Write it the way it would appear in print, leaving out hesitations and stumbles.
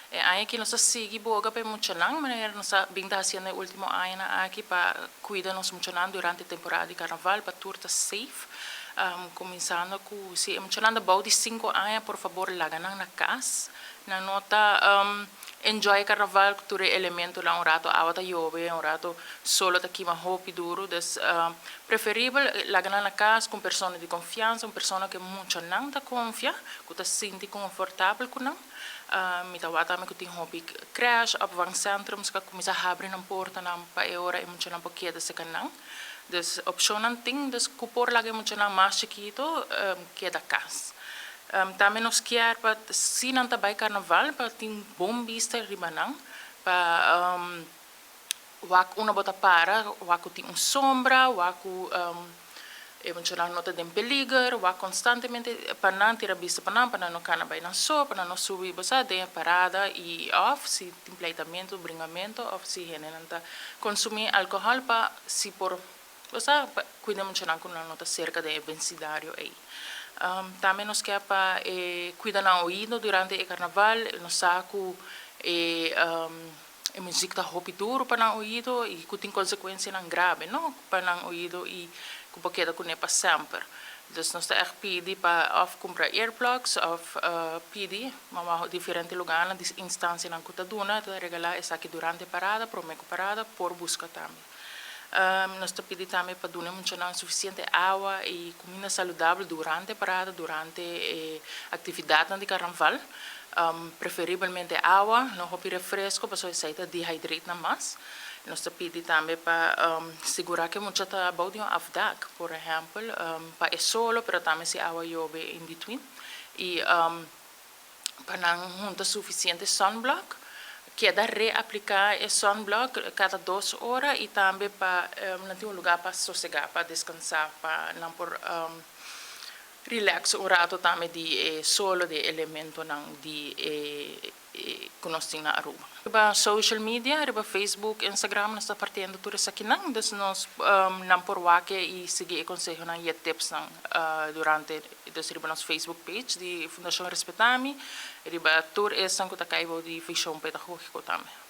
E aña aki nos ta sigui boga pa e muchanan, manera nos a bin ta hasiendo e ultimo añanan aki pa cuida nos muchanan durante temporada di carnaval pa tur ta safe. Cuminsando cu si e muchanan ta bou di cinco aña por fabor laga nan na cas. Nan no ta enjoy e carnaval cu tur e elementonan, un rato awa ta yobe, un rato solo ta kima hopi duro, dus preferibel laga nan na cas cu un persona di confiansa, un persona cu e muchanan ta confia, cu ta sinti confortabel cu nan. Mi ta wak tambe ku tin hopi crèche, opvangcentrums ku a kuminsá habri nan portanan pa e ora e muchanan por keda serka nan. Dus opshonnan tin, dus ku por laga e muchanan mas chikito keda kas. Tambe nos kier pa si nan ta bai karnaval pa tin bon bista riba nan, pa Wak unda bo ta para, wak ku tin un sombra, wak ku e muchanan no ta den peliger, wak konstantemente pa nan tira bista pa nan, pa nan no kana bai nan so, pa nan no subi bo sa den e parada i òf si tin pleitamentu, bringamentu òf si hendenan ta konsumí alkohòl pa si por bo sa pa kuida e muchanan ku nan no ta serka den e bensidario ei. Tambe nos ke pa e kuida nan oido durante e karnaval, nos sa ku e. E muziek ta hopi duru pa nan oido i ku tin konsekuensianan grabe no pa nan oido i ku por keda kuné pa semper. Dus nos ta ègt pidi pa òf kumpra earplugs òf pidi mama diferente lugánan di instansianan ku ta duna ta regalá esaki durante parada, promé ku parada por buska tambe. Nos ta pidi tambe pa duna e muchanan sufisiente awa i kuminda saludabel durante parada, durante e aktividatnan di karnaval. Preferibelmente awa, no hopi refresco pasobra esei ta dehydrate nan mas. Nos ta pidi tambe pa sigura ku e mucha ta abou di un afdak, por ehèmpel, pa e solo, pero tambe si awa yobe in between. I pa nan hunta sufisiente sunblock, keda reapliká e sunblock kada dos ora i tambe pa nan tin un lugá pa sosegá, pa deskansá, pa nan por Relax un rato tambe di e solo di e elementonan di e cu nos tin na Aruba. Riba social media, riba Facebook, Instagram nos ta partiendo tur esakinan, dus nos nan por wak y sigui e consehonan y e tipsnan durante, dus riba nos Facebook page di Fundacion Respetami, riba tur esnan cu ta cay bou di Vision Pedagogico tambe.